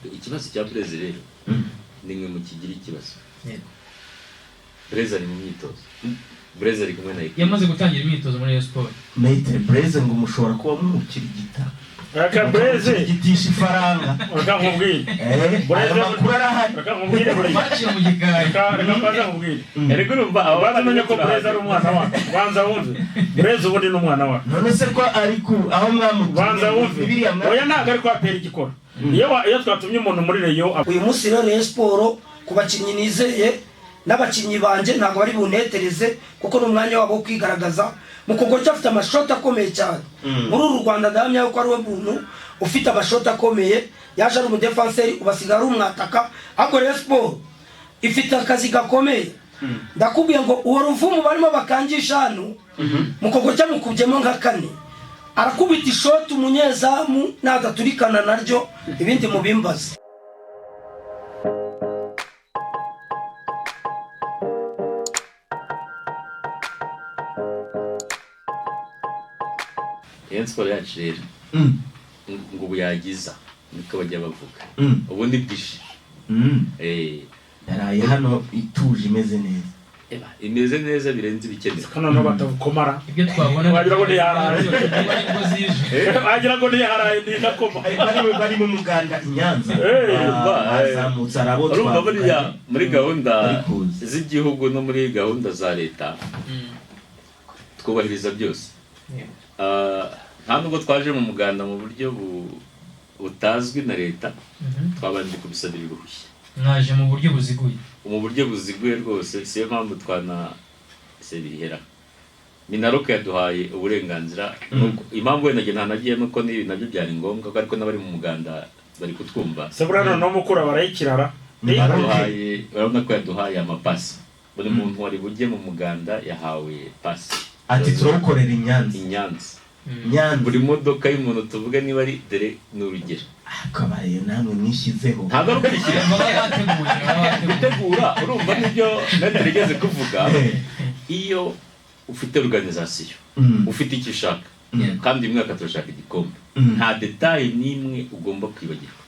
Ariko ikibazo cya Blaise rero, ni mwe mukigira ikibazo. Blaise ari mu myitozo, Blaise ari kumwe na équipe. Yamaze gutangira imyitozo muri Rayon Sport. Maître Blaise ngo mushobora kuba mumukirigita, Reka Blaise. mukamukigitisha ifaranga. Reka nkubwire. Ayo makuru arahari. Reka nkubwire buriya. Baciye mu gikari. Reka mbanza nkubwire. Erega urumva aba Banza umenye ko Blaise ari umwana wacu. Banza wumve, Blaise ubundi ni umwana wacu. None se ko ari ku aho mwamutumye? Banza wumve. Biriya Oya, ntabwo ari kwa APR igikora. Iyo twatumye umuntu muri Rayon Uyu munsi rero Rayon Sport, ku bakinnyi nizeye n'abakinnyi banjye, ntabwo bari bunetereze kuko ni umwanya wabo wo kwigaragaza. Mukogotya afite amashoti akomeye cyane muri uru Rwanda. Ndahamya yuko ari we muntu ufite amashoti akomeye. Yaje ari umudefanseri, ubu asigaye ari umwataka. Ariko Rayon Sport ifite akazi gakomeye. Ndakubwiye ngo uwo Ruvumu barimo bakangisha hano, Mukogotya mukubyemo nka kane, arakubita ishoti umunyezamu nadaturikana naryo, ibindi mubimbaze. Rayon Sport yacu rero, ngo ubu yagiza, niko bajya bavuga. Ubu ni bwije. Yaraye hano ituje, imeze neza. Eba, imeze neza birenze ibikenewe. Noneho batabukomara. Ibyo twabona Wagira ngo ntiyaraye. Nibwo zije. Wagira ngo ntiyaraye, ntinakoma. Bari mu muganda i Nyanza. Bazamutse arabo. Urumva buriya muri gahunda Bari kuza. z'igihugu no muri gahunda za leta twubahiriza byose. Ah, nta nubwo twaje mu muganda mu buryo butazwi na leta, twabanje kubisabira uruhushya. Mwaje mu buryo buziguye. Mu buryo buziguye rwose. Siyo mpamvu twana se birihera MINALOC yaduhaye uburenganzira. Impamvu wenda njye ntanagiye nuko n'ibi nabyo byari ngombwa, ariko n'abari mu muganda bari kutwumva. Se buriya noneho Mukura barayikirara? MINALOC. Yaduhaye, urabona ko yaduhaye amapasi. Buri muntu wari bujye mu muganda yahawe pasi. Ati turawukorera i Nyanza. I Nyanza. Nyanza. Buri modoka y'umuntu, tuvuge niba ari, dore ni urugero. Akabaye namwe mwishyizeho. Ntabwo ari ukwishyira. Baba bateguye, baba bateguye. Gutegura, urumva nibyo natwe igeze kuvuga. Iyo ufite organisation, ufite icyo ushaka, kandi uyu mwaka turashaka igikombe, nta détail n'imwe ugomba kwibagirwa.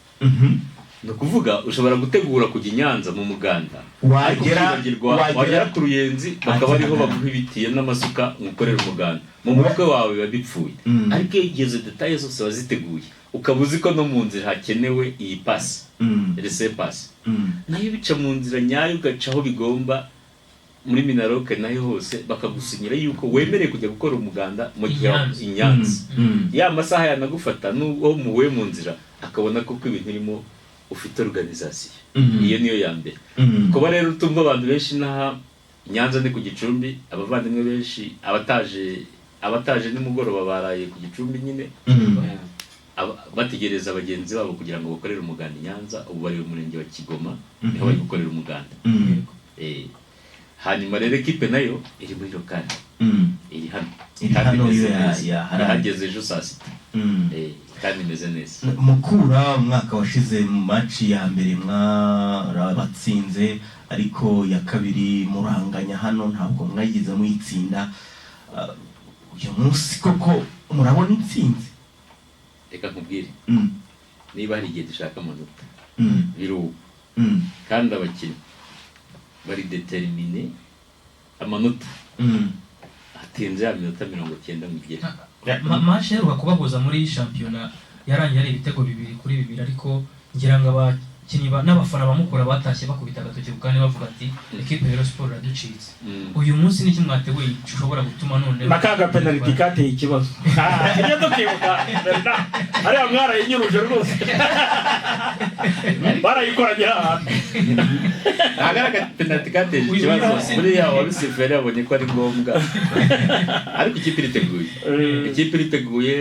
Ni ukuvuga ushobora gutegura kujya i Nyanza mu muganda, ariko ukibagirwa, wagera ku Ruyenzi bakaba ariho baguha ibitiyo n'amasuka ngo ukorere umuganda, mu mutwe wawe biba bipfuye. Ariko iyo izo détails zose waziteguye, ukaba uzi ko no mu nzira hakenewe iyi pasi, laissez-passer, nayo bica mu nzira nyayo, ugaca aho bigomba muri MINALOC, nayo hose bakagusinyira yuko wemerewe kujya gukora umuganda mu gihe I Nyanza. I Nyanza. Ya masaha yanagufata n'uwo muhuye mu nzira akabona ko ibintu urimo ufite organisation. Iyo niyo ya mbere. Kuba rero utumva abantu benshi inaha i Nyanza ni ku Gicumbi, abavandimwe benshi abataje nimugoroba baraye ku Gicumbi nyine, bategereza bagenzi babo kugira ngo bakorere umuganda i Nyanza. Ubu bari mu murenge wa Kigoma, niho bari gukorera umuganda. Hanyuma rero ekipe nayo iri muri local, iri hano. Iri Kandi hano imeze yo neza. Yahageze ejo saa 6. Kandi imeze neza. Mukura umwaka washize mu match ya mbere mwarabatsinze, ariko ya kabiri muranganya hano, ntabwo mwayigize muyitsinda. Ah, uyu munsi koko murabona intsinzi? Reka nkubwire, niba hari igihe dushaka amanota, biri ubu. Kandi abakinnyi bari déterminés, amanota hatinze ya minota 90 ngo igere. Match iheruka kubahuza muri shampiyona yarangiye ari ibitego 2-2, ariko ngira ngo abakinnyi n'abafana ba Mukura batashye bakubita agatoki ku kandi bavuga ati ekipe ya Rayon Sport iraducitse. Uyu munsi niki mwateguye gishobora gutuma noneho Na ka gapenaliti kateye ikibazo. Ah, tujye tukibuka Bernard, hariya mwarayinyuruje rwose, barayikoranye ahantu. Ntabwo ari agapenaliti kateje Uyu ikibazo. munsi- Buriya wabisifuye yari yabonye ko ari ngombwa, ariko ikipe iriteguye. Ikipe iriteguye.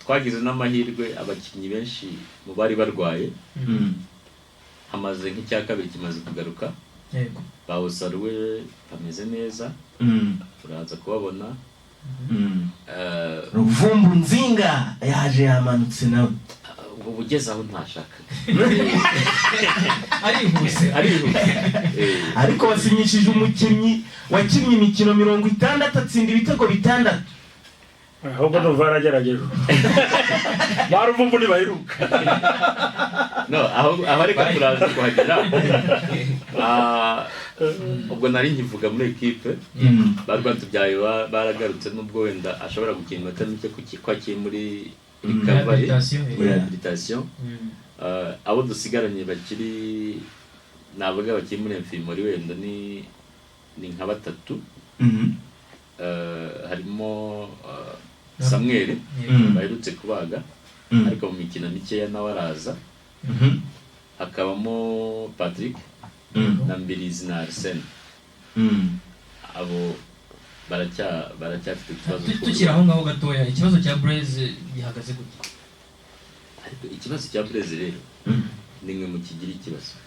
Twagize n'amahirwe, abakinnyi benshi mu bari barwaye, hamaze nk'icya kabiri kimaze kugaruka. Bawusaruwe bameze neza, turaza kubabona. Ruvumbu Nzinga yaje, yamanutse nawe. Ubwo bugeze aho ntashakaga. Arihuse. Arihuse. Ariko wasinyishije umukinnyi wakinnye imikino 60 atsinda ibitego bitandatu. Ahubwo ndumva yaragerageje, ba Ruvumbu ntibaheruka. No, aho reka turaza kuhagera. Ah, ubwo nari nkivuga muri ekipe, ba Rwatubyaye baragarutse, nubwo wenda ashobora gukina iminota mike ko akiri muri recovery, Rehabilitation, muri rehabilitation. Abo dusigaranye bakiri, navuga bakiri muri infirmerie, wenda ni nka batatu. Harimo Samuel baherutse kubaga, ariko mu mikino mikeya nawe araza. Hakabamo Patrick na Mbirizi na Arsene. Abo baracyafite utubazo Tukiri aho ngaho gatoya, ikibazo cya Blaise gihagaze gute? Ariko ikibazo cya Blaise rero ni mwe mukigira ikibazo.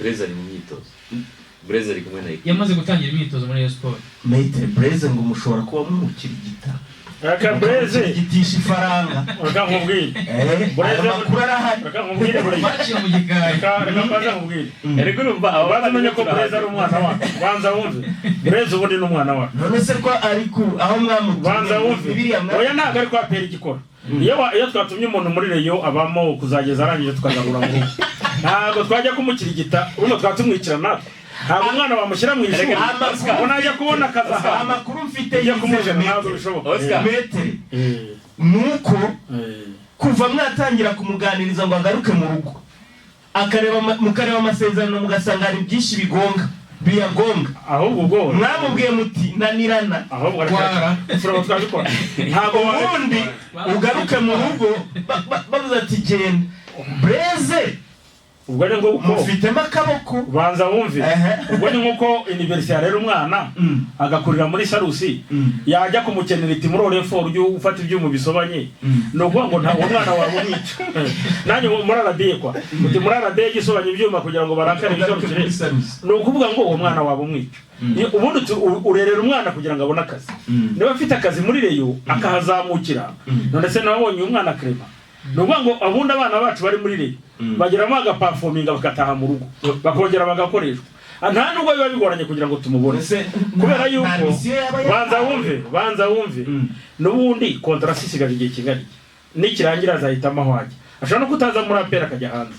Blaise ari mu myitozo, Blaise ari kumwe na ekipe. Yamaze gutangira imyitozo muri Rayon Sport. Maître Blaise ngo mushobora kuba mumukirigita, Reka Blaise, mukamukigitisha ifaranga. Reka nkubwire. Ayo makuru arahari. Reka nkubwire buriya. Baciye mu gikari. Reka mbanze nkubwire. Erega urumva aba Banza umenye ko Blaise ari umwana wacu. Banza wumve. Blaise ubundi ni umwana wacu. None se ko ari ku aho mwamutumye? Banza wumve. Biriya Oya, ntabwo ari kwa pera igikora. Iyo twatumye umuntu muri Rayon abamo kuzageza arangije, tukagarura mu rugo. Ntabwo twajya kumukirigita, urumva twaba tumwicira natwe. Ntabwo umwana wamushyira mu ishuri ngo najya kubona akazi ahantu Amakuru mfite ujya yizewe, kumujana, ntabwo Maître. bishoboka. Oscar. Maître, nuko kuva mwatangira kumuganiriza ngo agaruke mu rugo, akareba mukareba amasezerano, mugasanga hari byinshi bigonga biyagonga. Ahubwo ubwo Mwamubwiye muti nanirana, ahubwo rwara. Turaba twabikora, ntabwo Ubundi ugaruke mu rugo. Bavuze ati genda Blaise. Ubwo ni nguko. Mufitemo akaboko. Banza wumve. Ubwo ni nkuko université yarera umwana agakurira muri Sarusi, yajya kumukenera iti muri orefor ujye ufata ibyuma bisobanye. Ni ukuvuga ngo nta uwo mwana wawe umwica. Nanjye ngo muri aradiye kwa uti muri aradiye gisobanye ibyuma kugira ngo barakare Ugaruke bigarukire. muri Sarusi. Ni ukuvuga ngo uwo mwana waba umwica. Ubundi urerera umwana kugira ngo abone akazi. Niba afite akazi muri Rayon akahazamukira, none se nabonye umwana Clement? Ni ukuvuga ngo ubundi abana bacu bari muri Rayon bageramo bagaperforminga, bagataha mu rugo, bakongera bagakoreshwa. Nta nubwo biba bigoranye kugira ngo tumubone, Ese kubera nta yuko misiyo yaba yahawe? Banza wumve, banza wumve. N'ubundi contrat isigaje igihe kingana iki, nikirangira azahitamo aho ajya. Ashobora no kutaza muri APR akajya hanze.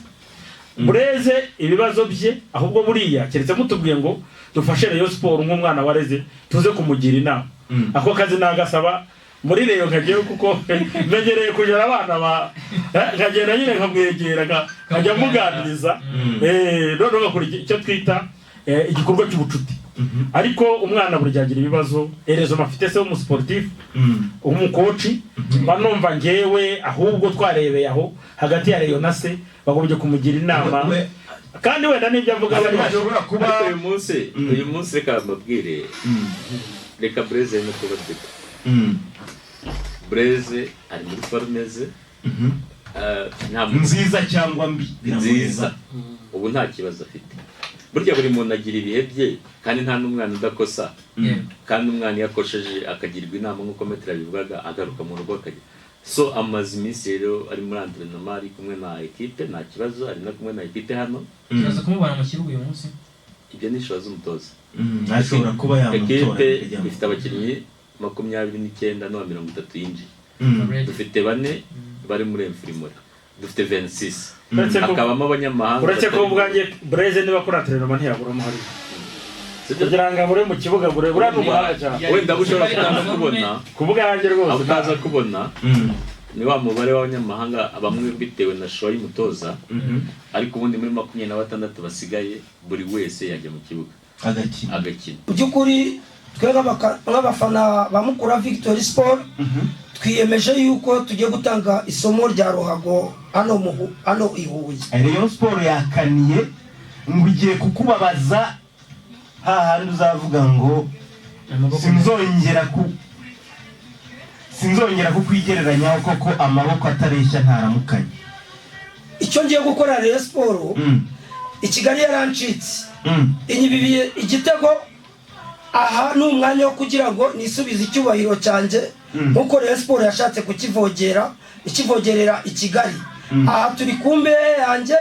Bureze ibibazo bye, ahubwo buriya keretse mutubwiye ngo dufashe Rayon Sport nk'umwana wareze, tuze kumugira inama. Ako kazi nagasaba muri Rayon nkagiyeyo, kuko menyereye kujera abana ba nkagenda nyine nkamwegera, nkajya muganiriza. Noneho ngakora icyo twita igikorwa cy'ubucuti. Ariko umwana buri gihe agira ibibazo erezo mafite se w'umusportif, umukoci, mba numva ngewe ahubwo twarebeye aho hagati ya Rayon na se bagombye kumugira inama. Kandi wenda n'ibyo avuga Asa bari ntashobora kuba Ariko uyu munsi reka mbabwire, reka Blaise no kuba deka. Blaise ari muri forme ze. Nta muntu Nziza cyangwa mbi nziza. Biramureba. Ubu nta kibazo afite. Burya buri muntu agira ibihe bye, kandi nta n'umwana udakosa. Kandi umwana iyo akosheje akagirwa inama nk'uko maître abivugaga, agaruka mu rugo akajya. So amaze iminsi rero ari muri entraînement, ari kumwe na ekipe, nta kibazo, ari no kumwe na ekipe hano. Turaza kumubona mu kibuga uyu munsi? Ibyo ni inshuro z'umutoza. Ashobora kuba yamutora Ekipe akajyamo. ifite abakinnyi 29 n'uwa 30 yinjiye. Ready. Dufite bane bari muri infirmerie, dufite 26, Uretse ko hakabamo abanyamahanga uretse ko ubwanjye Blaise niba kuri entraînement ntiyaburamo hariya. Sibyo? Kugira ngo abure mu kibuga, bure buriya ni umuhanga cyane. Wenda abo ushobora kutaza kubona, Ku bwanjye rwose abo utaza kubona ni wa mubare w'abanyamahanga bamwe bitewe na choix y'umutoza. Ariko ubundi muri 26 basigaye, buri wese yajya mu kibuga agakina. Agakina. Mu by'ukuri twe nk'abafana ba Mukura Victory Sport twiyemeje yuko tugiye gutanga isomo rya ruhago hano i Huye. Rayon Sport yakaniye ngo igiye kukubabaza hahandi uzavuga ngo Amaboko. Sinzongera kukwigereranyaho koko amaboko atareshya ntaramukanye. Icyo ngiye gukora Rayon Sport, i Kigali yarancitse, inyibibiye igitego. Aha ni umwanya wo kugira ngo nisubize icyubahiro cyanjye, nk'uko Rayon Sport yashatse kukivogera ikivogerera i Kigali. Aha turi ku mbehe yanjye,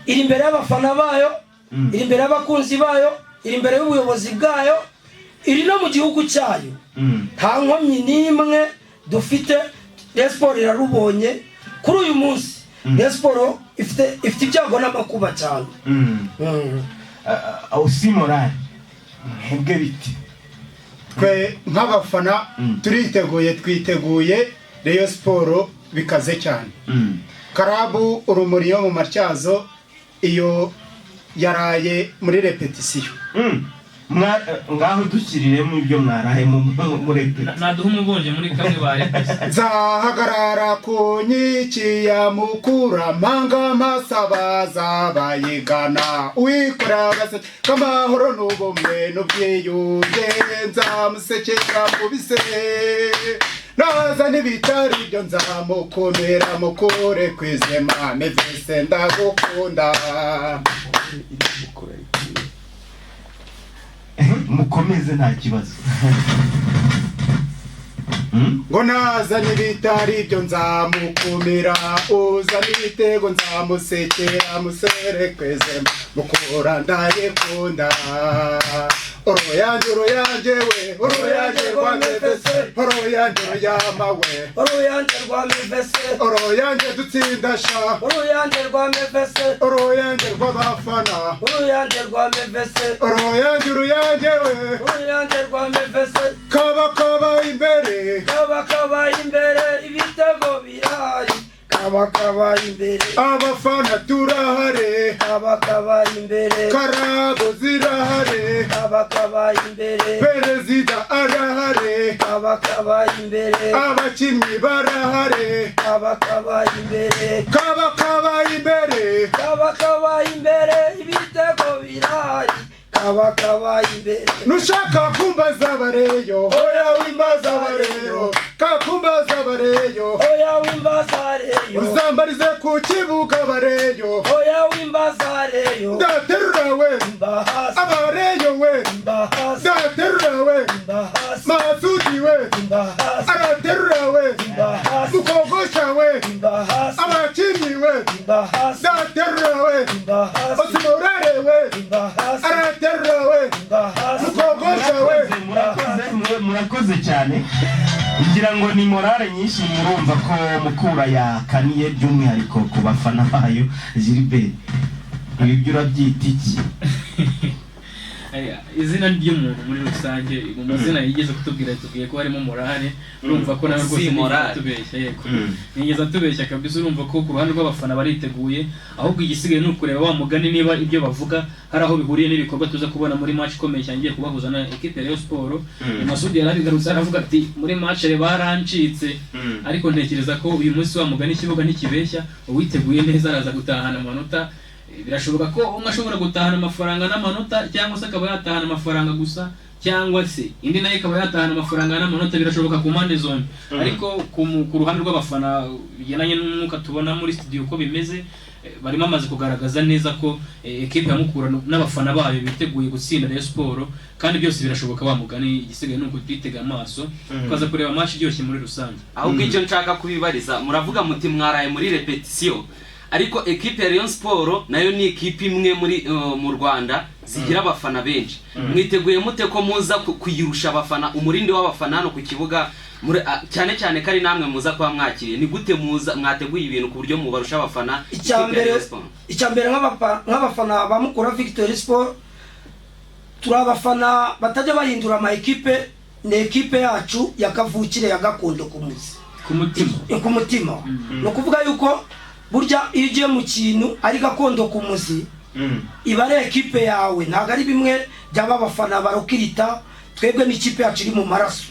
iri imbere y'abafana bayo, iri imbere y'abakunzi bayo, iri imbere y'ubuyobozi bwayo, iri no mu gihugu cyayo. Nta nkomyi n'imwe dufite. Rayon Sport irarubonye kuri uyu munsi. Rayon Sport ifite ibyago n'amakuba cyane. Aussi morale, mwebwe biti? Twe nk'abafana turiteguye, twiteguye Rayon Sport bikaze cyane. Club Urumuri yo mu Matyazo iyo yaraye muri répétition. Ngaho dushyiriremo ibyo mwaraye muri répétition. Naduha umubonje muri kamwe barepese. Nzahagarara ku nkiki ya Mukura, mpanga amasabaza bayigana, uwikorera agaseke k'amahoro n'ubumwe n'ubwiyunge, nzamusekera mubise, naza n'ibitari byo nzamukomera mukure kwizema. Mevese ndagukunda. Mukomeze, nta kibazo. Ngo naza n'ibitari byo nzamukumira, uza n'ibitego nzamusekera, musere kwezema, Mukura ndayikunda. Uruyange, uruyange we, uruyange rwa mevese, uruyange ruyama we. Uruyange rwa mevese. Uruyange dutsindasha. Uruyange rwa mevese. Uruyange rw'abafana. Uruyange rwa mevese. Uruyange, uruyange we. Uruyange rwa mevese. Kaba kaba imbere. Kaba kaba imbere, ibitego birahari, kaba kaba imbere. Abafana turahari. Kaba kaba imbere. Karabo zirahari. Kaba kaba imbere. Perezida arahari. Kaba kaba imbere. Abakinnyi barahari. Kaba kaba imbere. Kaba kaba imbere. Kaba kaba imbere, ibitego birahari, kaba kaba imbere. Nushaka kumbaza bareyo, oya wimbaza bareyo, kakumbaza bareyo. Oya wimbaza reyo. Uzambarize ku kibuga bareyo. Oya wimbaza reyo. Ndaterura we. Mbahasi. Abareyo we. Mbahasi. Ndaterura we. Mbahasi. Masudi we. Mbahasi. Araterura we. Mbahasi. Mukogosha we. Mbahasi. Abakinnyi we. Mbahasi. Ndaterura we. Mbahasi. Osimorare we. Mbahasi. Araterura we. Mbahasi. Mukogosha we. Murakoze, murakoze cyane. Ngira ngo ni morale nyinshi, murumva ko Mukura yakaniye by'umwihariko ku bafana bayo. Gilbert, ibi byo urabyita iki? Aya, izina ry'umuntu muri rusange, mu mazina yigeze kutubwira, tubwiye ko harimo morale, urumva ko nawe rwose Si nigeze morale. atubeshya, yego, nigeze atubeshya kabisa. Urumva ko ku ruhande rw'abafana bariteguye, ahubwo igisigaye ni ukureba wa mugani niba ibyo bavuga hari aho bihuriye n'ibikorwa tuza kubona muri match ikomeye cyane igiye kubahuza na equipe ya Rayon Sport. Masudi yarabigarutse aravuga ati muri match barancitse, ariko ntekereza ko uyu munsi wa mugani ikibuga ntikibeshya, uwiteguye neza araza gutahana amanota. Birashoboka ko umwe ashobora gutahana amafaranga n'amanota, cyangwa se akaba yatahana amafaranga gusa, cyangwa se indi nayo ikaba yatahana amafaranga n'amanota. Birashoboka ku mpande zombi, ariko ku ruhande rw'abafana, bigendanye n'umwuka tubona muri studio uko bimeze, barimo amaze kugaragaza neza ko ekipe ya Mukura n'abafana bayo biteguye gutsinda Rayon Sport, kandi byose birashoboka wa mugani. Igisigaye ni ukutitega amaso tukaza kureba match iryoshye muri rusange. Ahubwo icyo nshaka kubibariza, muravuga muti mwaraye muri répétition, ariko ekipe ya Rayon Sport nayo ni ekipe imwe muri mu Rwanda zigira abafana benshi. Mwiteguye mute ko muza kuyirusha abafana, umurindi w'abafana hano ku kibuga, cyane cyane ko ari namwe muza kuba mwakiriye? Ni gute muza mwateguye ibintu ku buryo mubarusha abafana Icya ikipe ya mbere, Rayon Sport? icya mbere, nk'abafana ba Mukura Victory Sport, turi abafana batajya bahindura ama ekipe. Ni ekipe yacu ya kavukire, ya gakondo, ku muzi. Ku mutima. Ku mutima. Ni ukuvuga yuko burya iyo ugiye mu kintu ari gakondo ku muzi, iba ari ekipe yawe, ntabwo ari bimwe byaba abafana barokirita. Twebwe n'ikipe yacu iri mu maraso,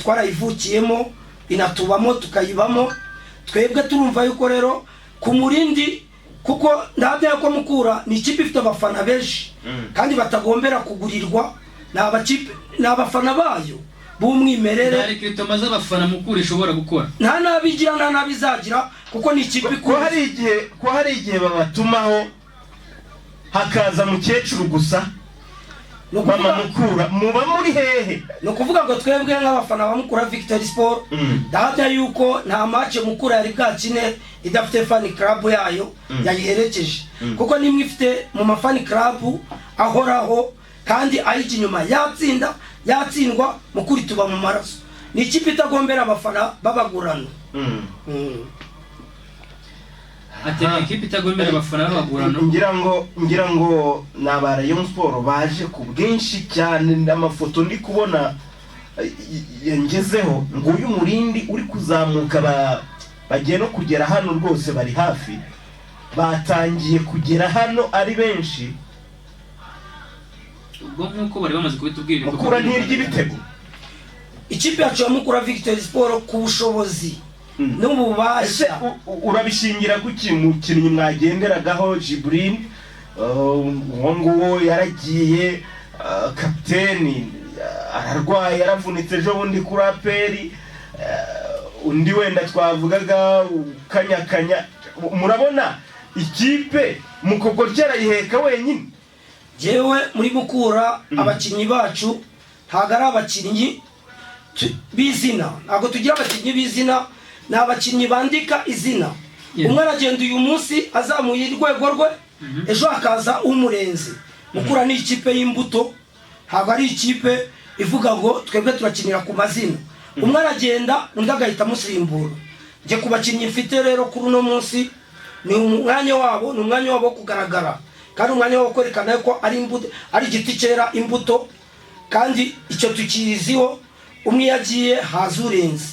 twarayivukiyemo, inatubamo, tukayibamo. Twebwe turumva yuko rero ku murindi, kuko ndahamya ko Mukura ni ikipe ifite abafana benshi kandi batagombera kugurirwa, ni abakipe, ni abafana bayo b'umwimerere. Nta recrutement z'abafana Mukura ishobora gukora. Nta nabi igira, nta nabi izagira, kuko ni ikipe ko ikunze. Hari igihe babatumaho hakaza mukecuru gusa. Ni ukuvuga- Mama Mukura muba muri hehe? Ni ukuvuga ngo twebwe nk'abafana ba Mukura Victory Sport, ndahamya yuko nta match Mukura yari bwakine idafite fan club yayo yayiherekeje, kuko nimwe ifite mu ma fan club ahoraho kandi ayijya inyuma, yatsinda yatsindwa, Mukura ituba mu maraso. Ni ikipe itagombera abafana babagurana. Ati ni ekipe itagomera abafana b'abagurano. Ngira ngo ni aba Rayon Sport baje ku bwinshi cyane. Amafoto ndi kubona yangezeho, nguyu Murindi uri kuzamuka, bagiye no kugera hano rwose, bari hafi, batangiye kugera hano ari benshi. Ubwo nk'uko bari bamaze kubitubwira, ibikorwa Mukura ntirya ibitego. Ikipe yacu ya Mukura Victory Sport, ku bushobozi Ese n'ububasha. Urabishingira kuki? Umukinnyi mwagenderagaho Jibril, uwo nguwo yaragiye, kapiteni ararwaye, yaravunitse ejo bundi kuri APR, undi wenda twavugaga Kanyakanya, murabona ikipe Mukogorya arayiheka wenyine? Jewe muri Mukura, abakinnyi bacu ntabwo ari abakinnyi b'izina, ntabwo tugira abakinnyi b'izina, ni abakinnyi bandika izina. Umwe aragenda uyu munsi azamuye urwego rwe, ejo hakaza umurenze. Mukura ni ikipe y'imbuto, ntabwo ari ikipe ivuga ngo twebwe turakinira ku mazina. Umwe aragenda, undi agahita amusimbura. Njye ku bakinnyi mfite rero kuri uno munsi, ni umwanya wabo, ni umwanya wabo wo kugaragara, kandi umwanya wo kwerekana ko ari imbuto, ari igiti cyera imbuto, kandi icyo tukiziho, umwe iyo agiye haza urenze.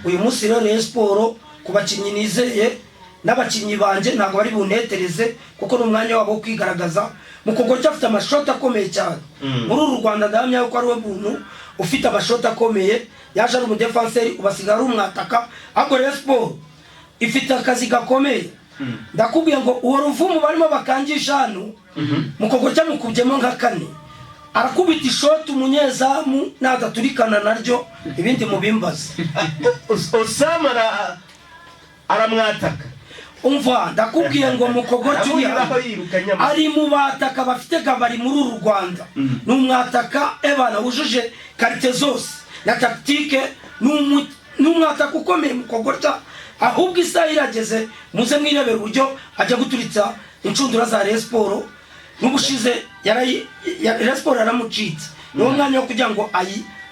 Uyu munsi rero Rayon Sport, ku bakinnyi nizeye n'abakinnyi banjye, ntabwo bari bunetereze, kuko ni umwanya wabo wo kwigaragaza. Mukogorya afite amashoti akomeye cyane. Muri uru Rwanda ndahamya ko ari we muntu ufite amashoti akomeye. Yaje ari umudefanseri, ubu asigaye ari umwataka. Ariko Rayon Sport ifite akazi gakomeye. Ndakubwiye ngo uwo Ruvumu barimo bakangisha hano, Mukogorya mukubyemo nka kane, arakubita ishoti umunyezamu nadaturikana naryo, ibindi mubimbaze. Osama aramwataka. Umva, ndakubwiye ngo Mukogorya uri Aramwiraho hano yiruka nyamara. Ari mu bataka bafite gabarit muri uru Rwanda. Ni umwataka ebana wujuje qualité zose na tactique, ni umwataka ukomeye Mukogorya. Ahubwo isaha irageze, muze mwirebera uburyo ajya guturitsa inshundura za Rayon Sport. N'ubushize Rayon Sport yaramucitse, niwo mwanya wo kugira ngo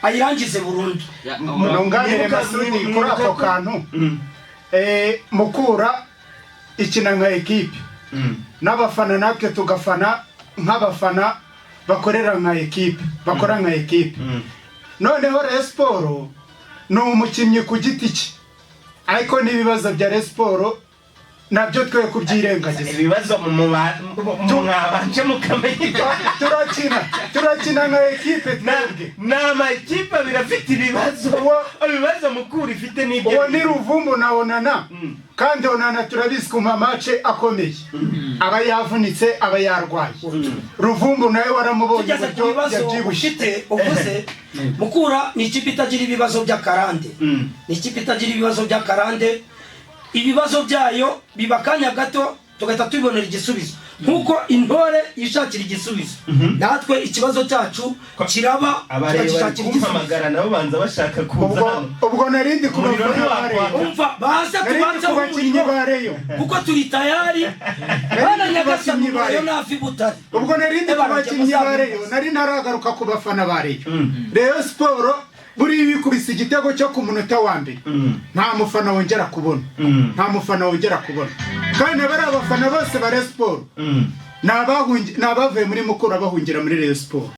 ayirangize burundu. Nunganire Masudi kuri ako kantu. Mukura ikina nka ekipe, n'abafana natwe tugafana nk'abafana bakorera nka ekipe, bakora nka ekipe. Noneho Rayon Sport ni umukinnyi ku giti cye, ariko n'ibibazo bya Rayon Sport nabyo twe kubyirengagiza. Ibibazo mwabanje mukamenya. Turakina nka ekipe twebwe. Ni amakipe abiri afite ibibazo. Ibibazo Mukura ifite n'ibyo. Uwo ni Ruvumbu na Onana. Kandi Onana turabizi, ku ma match akomeye aba yavunitse, aba yarwaye. Ruvumbu nawe waramubonye Tugeze ku uburyo bibazo yabyibushye. ufite uvuze, Mukura ni ikipe itagira ibibazo by'akarande, ni ikipe itagira ibibazo by'akarande. Ibibazo byayo biba akanya gato, tugahita tubibonera igisubizo, nk'uko intore yishakira igisubizo. Natwe ikibazo cyacu kiraba, Abareba bari tukagishakira igisubizo. kumpamagara, nabo banza bashaka kuza Ubwo hano. Ubwo narindi ku Umuriro bafana ba ntiwakwaka. Rayon. Umva, baze Narindi tubanze ku bakinnyi ba Rayon. kuko turi tayari bana. Ku Nyagasani, bakinnyi ba nayo Rayon. nafi Butare. Ubwo narindi ku Ebana, bakinnyi ba jya Rayon, nari ntaragaruka ku bafana ba Rayon. Rayon Sport buriya bikubise igitego cyo ku munota wa mbere, nta mufana wongera kubona, nta mufana wongera kubona. Kandi bari abafana bose ba Rayon Sport ni abavuye muri Mukura bahungira muri Rayon Sport.